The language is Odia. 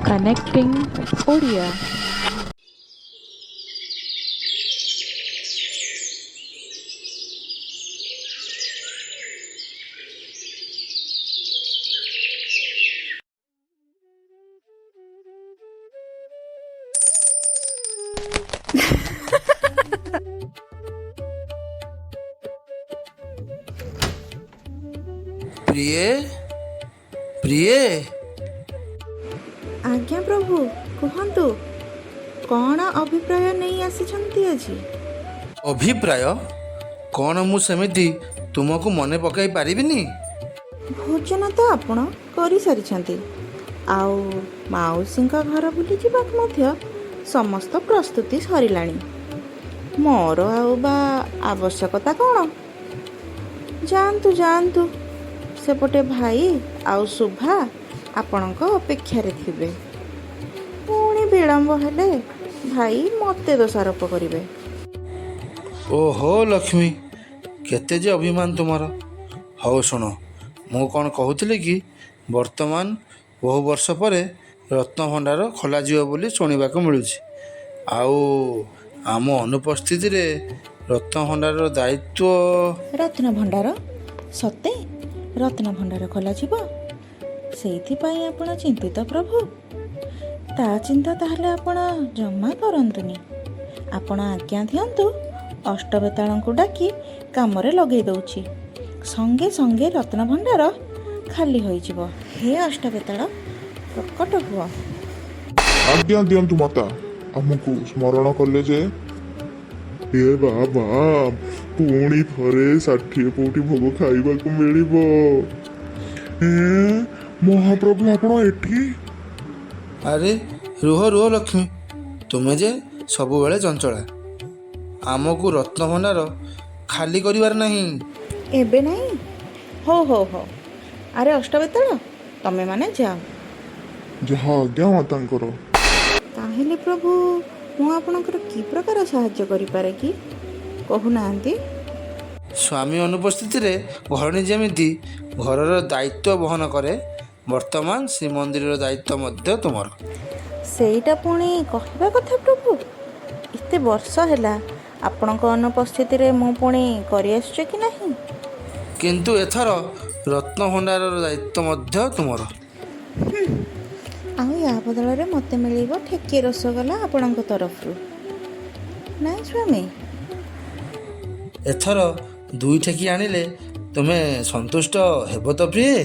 Connecting Odia. ପ୍ରିୟେ, ପ୍ରିୟେ। ଆଜ୍ଞା ପ୍ରଭୁ, କୁହନ୍ତୁ, କ'ଣ ଅଭିପ୍ରାୟ ନେଇ ଆସିଛନ୍ତି ଆଜି? ଅଭିପ୍ରାୟ କ'ଣ? ମୁଁ ସେମିତି ତୁମକୁ ମନେ ପକାଇ ପାରିବିନି? ଭୋଜନ ତ ଆପଣ କରିସାରିଛନ୍ତି, ଆଉ ମାଉସୀଙ୍କ ଘର ବୁଲିଯିବାକୁ ମଧ୍ୟ ସମସ୍ତ ପ୍ରସ୍ତୁତି ସରିଲାଣି। ମୋର ଆଉ ବା ଆବଶ୍ୟକତା କ'ଣ? ଯାଆନ୍ତୁ ଯାଆନ୍ତୁ, ସେପଟେ ଭାଇ ଆଉ ଶୁଭା ଆପଣଙ୍କ ଅପେକ୍ଷାରେ ଥିବେ। ପୁଣି ବିଳମ୍ବ ହେଲେ ଭାଇ ମୋତେ ଦୋଷାରୋପ କରିବେ। ଓହୋ ଲକ୍ଷ୍ମୀ, କେତେ ଯେ ଅଭିମାନ ତୁମର! ହଉ ଶୁଣ, ମୁଁ କ'ଣ କହୁଥିଲି କି, ବର୍ତ୍ତମାନ ବହୁ ବର୍ଷ ପରେ ରତ୍ନଭଣ୍ଡାର ଖୋଲାଯିବ ବୋଲି ଶୁଣିବାକୁ ମିଳୁଛି। ଆଉ ଆମ ଅନୁପସ୍ଥିତିରେ ରତ୍ନଭଣ୍ଡାରର ଦାୟିତ୍ୱ। ରତ୍ନଭଣ୍ଡାର? ସତେ ରତ୍ନଭଣ୍ଡାର ଖୋଲାଯିବ? ସେଇଥିପାଇଁ ଆପଣ ଚିନ୍ତିତ ପ୍ରଭୁ? ତା ଚିନ୍ତା ତାହେଲେ ଆପଣ ଜମା କରନ୍ତୁନି। ଆପଣ ଆଜ୍ଞା ଦିଅନ୍ତୁ, ଅଷ୍ଟବେତାଳଙ୍କୁ ଡାକି କାମରେ ଲଗେଇ ଦେଉଛି। ସଙ୍ଗେ ସଙ୍ଗେ ରତ୍ନଭଣ୍ଡାର ଖାଲି ହୋଇଯିବ। ହେ ଅଷ୍ଟବେତାଳ, ପ୍ରକଟ ହୁଅ। ଆଜ୍ଞା ଦିଅନ୍ତୁ ମାତା, ଆମକୁ ସ୍ମରଣ କଲେ ଯେ। ଏ ବାବା, ପୁଣି ଥରେ 60 ପଉଟି ଭୋଗ ଖାଇବାକୁ ମିଳିବ। ଏ ମହାପ୍ରଭୁ, ଆପଣ ଏଠି? ଆରେ ରୁହ ରୁହ ଲକ୍ଷ୍ମୀ, ତୁମେ ଯେ ସବୁବେଳେ ଚଞ୍ଚଳା। ଆମକୁ ରତ୍ନଭଣ୍ଡାର ଖାଲି କରିବାର ନାହିଁ। ଏବେ ନାହିଁ? ହଉ ହଉ ହଉ। ଆରେ ଅଷ୍ଟବେତାଳ, ତମେମାନେ ଯାଅ। ଯାହା ଆଜ୍ଞା ମାତାଙ୍କର। ତାହେଲେ ପ୍ରଭୁ, ମୁଁ ଆପଣଙ୍କର କି ପ୍ରକାର ସାହାଯ୍ୟ କରିପାରେ କି, କହୁନାହାନ୍ତି? ସ୍ୱାମୀ ଅନୁପସ୍ଥିତିରେ ଘରଣୀ ଯେମିତି ଘରର ଦାୟିତ୍ୱ ବହନ କରେ, ବର୍ତ୍ତମାନ ଶ୍ରୀମନ୍ଦିରର ଦାୟିତ୍ୱ ମଧ୍ୟ ତୁମର। ସେଇଟା ପୁଣି କହିବା କଥା ପ୍ରଭୁ? ଏତେ ବର୍ଷ ହେଲା ଆପଣଙ୍କ ଅନୁପସ୍ଥିତିରେ ମୁଁ ପୁଣି କରିଆସୁଛି କି ନାହିଁ? କିନ୍ତୁ ଏଥର ରତ୍ନଭଣ୍ଡାରର ଦାୟିତ୍ୱ ମଧ୍ୟ ତୁମର। ଆଉ ୟା ବଦଳରେ ମୋତେ ମିଳିବ ଠେକିଏ ରସଗୋଲା ଆପଣଙ୍କ ତରଫରୁ, ନାଇଁ ସ୍ୱାମୀ? ଏଥର 2 ଠେକି ଆଣିଲେ ତୁମେ ସନ୍ତୁଷ୍ଟ ହେବ ତ ପ୍ରିୟେ?